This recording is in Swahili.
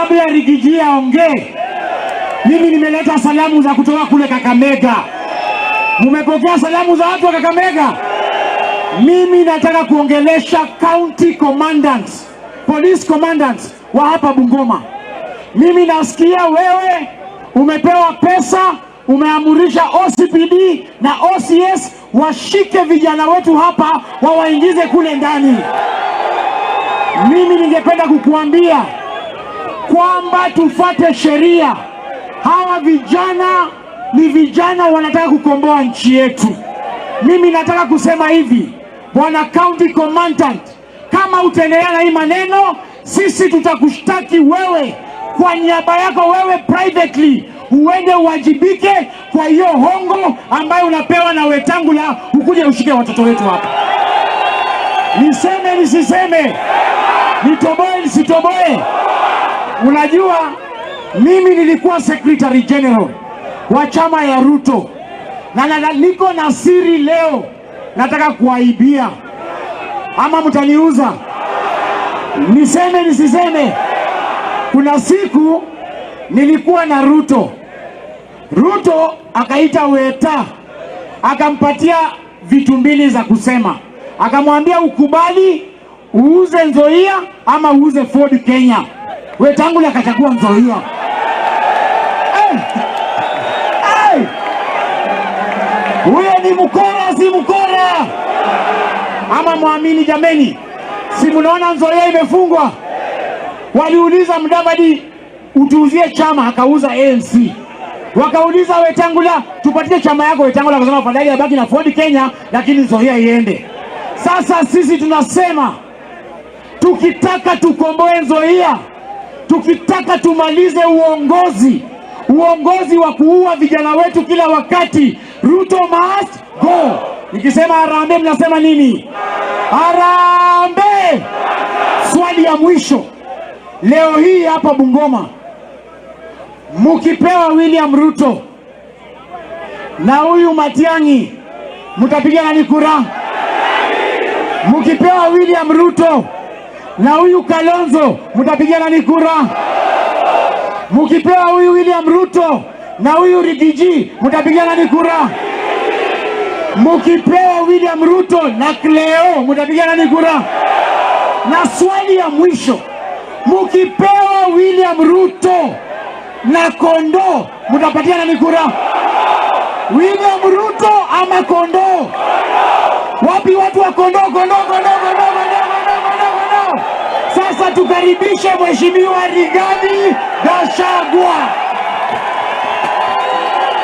Kabla Riggy G aongee, mimi nimeleta salamu za kutoka kule Kakamega. Mumepokea salamu za watu wa Kakamega? Mimi nataka kuongelesha county commandant, police commandant wa hapa Bungoma. Mimi nasikia wewe umepewa pesa, umeamurisha OCPD na OCS washike vijana wetu hapa wawaingize kule ndani. Mimi ningependa kukuambia kwamba tufate sheria. Hawa vijana ni vijana wanataka kukomboa nchi yetu. Mimi nataka kusema hivi, bwana county commandant, kama utaendelea na hii maneno, sisi tutakushtaki wewe kwa niaba yako wewe privately, uende uwajibike kwa hiyo hongo ambayo unapewa na Wetangula, ukuje ushike watoto wetu hapa. Niseme nisiseme? Nitoboe nisitoboe? Unajua, mimi nilikuwa secretary general wa chama ya Ruto na niko na siri leo, nataka kuwaibia, ama mtaniuza? Niseme nisiseme? Kuna siku nilikuwa na Ruto. Ruto akaita Weta akampatia vitu mbili za kusema, akamwambia ukubali uuze Nzoia ama uuze Ford Kenya. Wetangula akachagua Nzoia. Hey! Hey! Huyo ni mkora, si mkora? Ama mwamini jameni? Si mnaona Nzoia imefungwa? Waliuliza Mudavadi utuuzie chama, akauza ANC. Wakauliza Wetangula tupatie chama yako, Wetangula akasema afadhali abaki na Ford Kenya, lakini Nzoia iende. Sasa sisi tunasema tukitaka tukomboe Nzoia, tukitaka tumalize uongozi wa kuua vijana wetu kila wakati, Ruto must go. Nikisema harambee, mnasema nini? Harambee! Swali ya mwisho leo hii hapa Bungoma, mukipewa William Ruto na huyu Matiang'i, mtapiga nani kura? Mukipewa William Ruto na huyu Kalonzo, mtapiga nani kura? Mukipewa huyu William Ruto na huyu Riggy G, mtapiga nani kura? Mukipewa William Ruto na Cleo, mtapiga nani kura? Na swali ya mwisho, mukipewa William Ruto na kondoo, mtapatia nani kura? William Ruto ama kondoo? Wapi watu wa kondoo? Kondoo, kondoo, kondoo, kondoo, kondoo, kondoo, kondoo. Sasa tukaribishe Mheshimiwa Rigathi Gachagua.